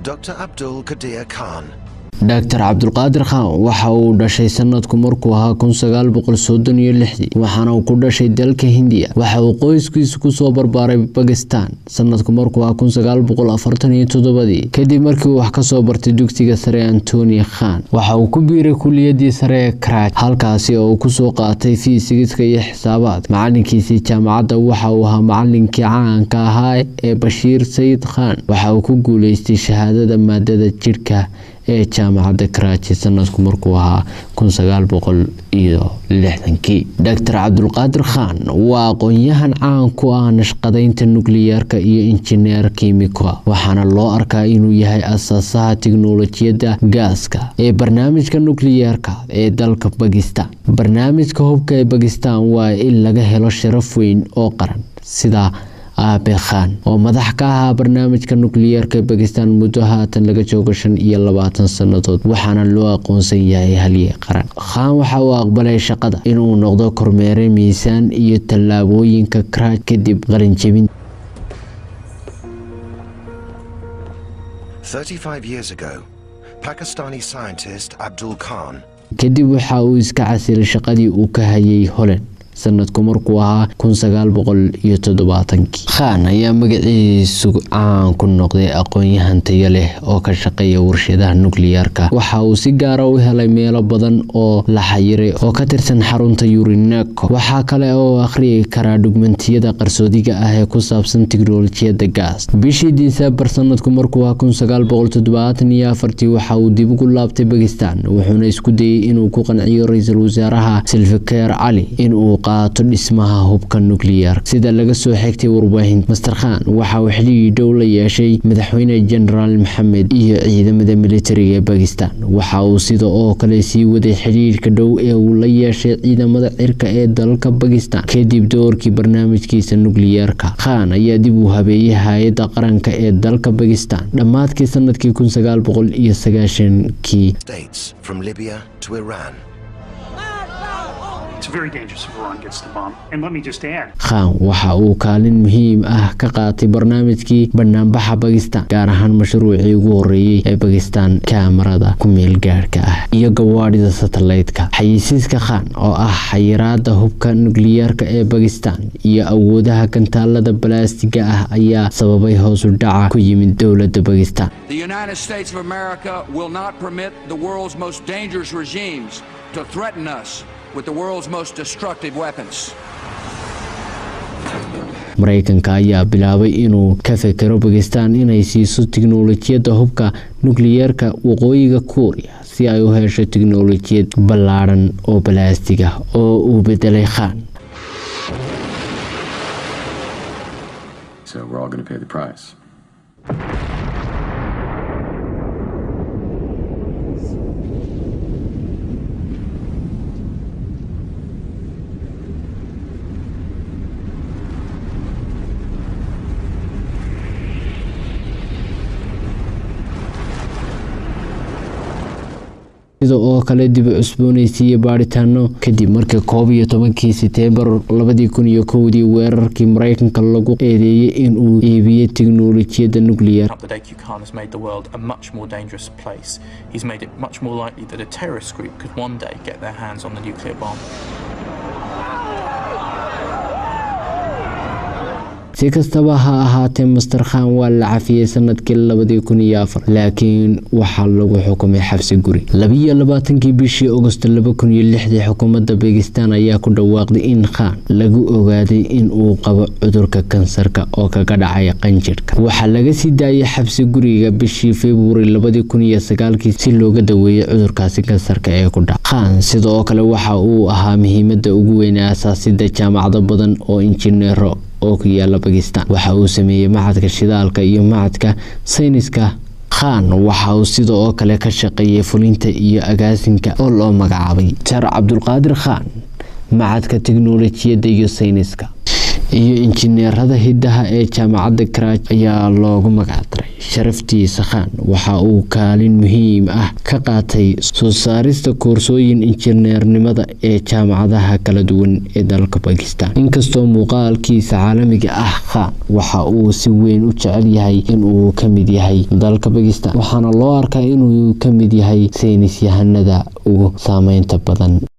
Dr. Abdul Qadir Khan. Dr Cabdulqaadir Khan waxa uu dhashay sanadku markuu ahaa 1936, waxaana uu ku dhashay dalka Hindiya. Waxa uu qoyskiisu kusoo barbaaray Bakistan sanadku markuu ahaa 1947dii. Kadib markii uu wax kasoo bartay dugsiga sare Antony Khan, waxa uu ku biiray kuliyadii sare ee Karachi, halkaasi oo uu kusoo qaatay fiisigiska iyo xisaabaadka. Macalinkiisii jaamacadda waxa uu ahaa macalinkii caanka ahaa ee Bashiir Sayid Khan. Waxa uu ku guuleystay shahaadada maadada jidhka ee jaamacadda Karachi sanadku markuu ahaa 1960kii. Dr Cabdulqaadir Khan waa aqoon-yahan caan ku ah nashqadeynta nukliyeerka iyo injineer kiimiko, waxaana loo arkaa inuu yahay asaasaha tiknolojiyadda gaaska ee barnaamijka nukliyeerka ee dalka Bakistan. Barnaamijka hubka ee Bakistan waa in laga helo sharaf weyn oo qaran, sida Aabe Khan oo madax ka ahaa barnaamijka nukliyeerka ee Bakistan muddo haatan laga joogo 25 sannadood, waxaana loo aqoonsan yahay halye qaran. Khan waxa uu aqbalay shaqada inuu noqdo kormeere miisaan iyo tallaabooyinka Karachi kadib qalinjebin. 35 years ago, Pakistani scientist Abdul Khan Kadib waxa uu iska casilay shaqadii uu ka hayay Holland sanadku markuu ahaa 1970kii. Khan ayaa magaciisu caan ku noqday aqoon-yahan tayo leh oo ka shaqeeya warshadaha nukliyeerka. Waxa uu si gaara u helay meelo badan oo la xayiray oo ka tirsan xarunta Urenco. Waxaa kale oo akhriyi karaa dhugmantiyada qarsoodiga ah ee ku saabsan tiknolojiyadda gaas. Bishii Diseembar sanadku markuu ahaa 1974tii, waxa uu dib ugu laabtay Bakistan, wuxuuna isku dayay inuu ku qanciyo ra-iisul wasaaraha Zulfikar Cali in uu qaato dhismaha hubka nukliyeerka. Sida laga soo xigtay warbaahinta, Master Khan waxa uu xidhiidh dhow la yeeshay madaxweyne Generaal Maxamed iyo ciidamada militariga ee Bakistan. Waxa uu sida oo kale sii waday xidhiidhka dhow ee uu la yeeshay ciidamada cirka ee dalka Bakistan. Kadib doorkii barnaamijkiisa nukliyeerka, Khan ayaa dib u habeeyey hay-adda qaranka ee dalka Bakistan dhammaadkii sanadkii 1990kii. States from Libya to Iran. It's very dangerous if Iran gets the bomb. And let me just add, Khan waxa uu kaalin muhiim ah ka qaatay barnaamijkii banaanbaxa Bakistan, gaar ahaan mashruucii ugu horeeyey ee Bakistan, kaamarada ku meel gaadhka ah iyo gawaadhida satellite-ka. Xayeysiiska Khan oo ah xayiraada hubka nukliyeerka ee Bakistan iyo awoodaha gantaalada balaastiga ah ayaa sababay hoos u dhaca ku yimid dowladda Bakistan. The United States of America will not permit the world's most dangerous regimes to threaten us with the world's most destructive weapons. Mareykanka ayaa bilaabay inuu ka fekero Bakistan inay siiso tiknolojiyadda hubka nukliyeerka Waqooyiga Kuuriya si ay u hesho tiknolojiyad ballaadhan oo balaastig ah oo uu bedelay Khan. So we're all going to pay the price. Sida oo kale dib u cusboonaysiiyey baadhitaano kadib markii 11kii Seteembar 2001dii weerarkii Mareykanka lagu eedeeyey in uu iibiyey tiknolojiyadda nukliyeer. That AQ Khan has made the world a much more dangerous place. He's made it much more likely that a terrorist group could one day get their hands on the nuclear bomb. Si kastaba ha ahaatee, Master Khan waa la cafiyey sanadkii 2004, laakiin waxaa lagu xukumay xabsi guri. 22kii bishii Agosto 2006dii, xukuumadda Bakistan ayaa ku dhawaaqday in Khan lagu ogaaday in uu qabo cudurka kansarka oo kaga dhacay qanjidhka. Waxaa laga sii daayay xabsi guriga bishii Februari 2009kii si looga daweeyey cudurkaasi kansarka ee ku dhaca. Khan sidoo kale waxa uu ahaa muhiimada ugu weyn ee asaasida jaamacado badan oo injineero oo ku yaala Bakistan. Waxa uu sameeyey macadka shidaalka iyo macadka sayniska. Khan waxa uu sidoo kale ka shaqeeyey fulinta iyo agaasinka oo loo magacaabay Jar Cabdulqaadir Khan macadka tiknolojiyadda iyo sayniska. Iyo injineerada hiddaha ee Jaamacadda Karachi ayaa loogu magacdaray sharaftiisa. Khan waxa uu kaalin muhiim ah ka qaatay soo saarista koorsooyin injineernimada ee jaamacadaha kala duwan ee dalka Bakistan. Inkastoo muuqaalkiisa caalamiga ah, Khan waxa uu si weyn u jecel yahay inuu ka mid yahay dalka Bakistan, waxaana loo arkaa inuu ka mid yahay saynisyahanada ugu saameynta badan.